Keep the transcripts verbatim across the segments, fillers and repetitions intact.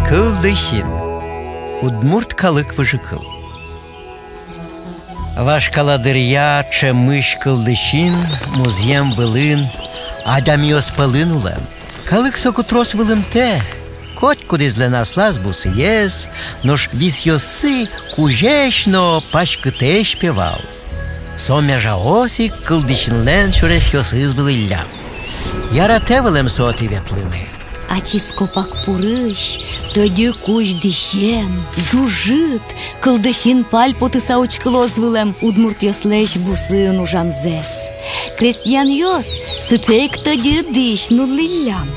Кылдысин. Удмурт калык выжыкыл. Вашкала дыръя ӵемысь кылдысин музъем вылын, адямиос пӧлын улэм. Калык соку трос вылымтэ, котькудӥзлэн аслаз бусыез, нош висъёссы кузесь но паськытэсь пе вал. Со межаос ик кылдысинлэн сюресъёсыз вылӥллям. Яратэ вылэм со отӥ ветлыны. Ачиз копак пурысь, тӧдьы кузь дӥсен, ӝужыт, кылдысин пальпотыса учкылоз вылэм удмуртъёслэсь бусыын ужамзэс. Крестьянъёс сыӵе ик тӧдьы дӥсь нуллӥллям.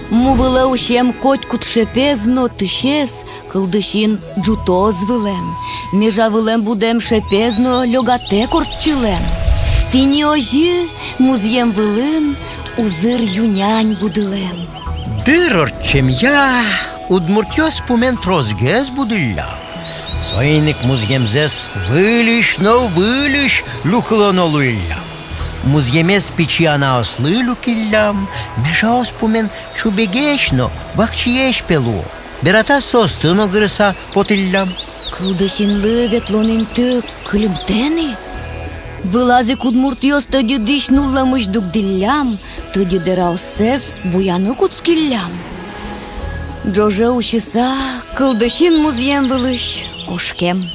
Му вылэ усем котькуд шепез но тысез кылдысин ӝутоз вылэм, межа вылэм будэм шепез но лёгатэ ортчылэм. Тӥни озьы музъем вылын узыр ю-нянь будылэм. Дыр ортчемъя удмуртъёс пумен тросгес будӥллям. Соин ик музъемзэс выльысь но выльысь люкылоно луиллям. Музъемез пичи анаослы люкиллям, межаос пумен чубегесь но вакчиесь пе луо. Бератаз соосты но гырыса потӥллям. Кылдысинлы ветлон инты кылемтэ ни. Вылаз ик удмуртъёс тӧдьы дӥсь нуллэмысь дугдӥллям, тӧдьы дэраоссэс буяны кутскиллям. Ӝоже усьыса, кылдысин музъем вылысь кошкем.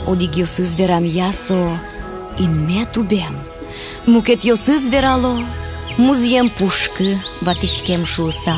Одӥгъёсыз верамъя, со инме тубем. Мукетъёсыз верало, музъем пушкы ватӥськем шуыса.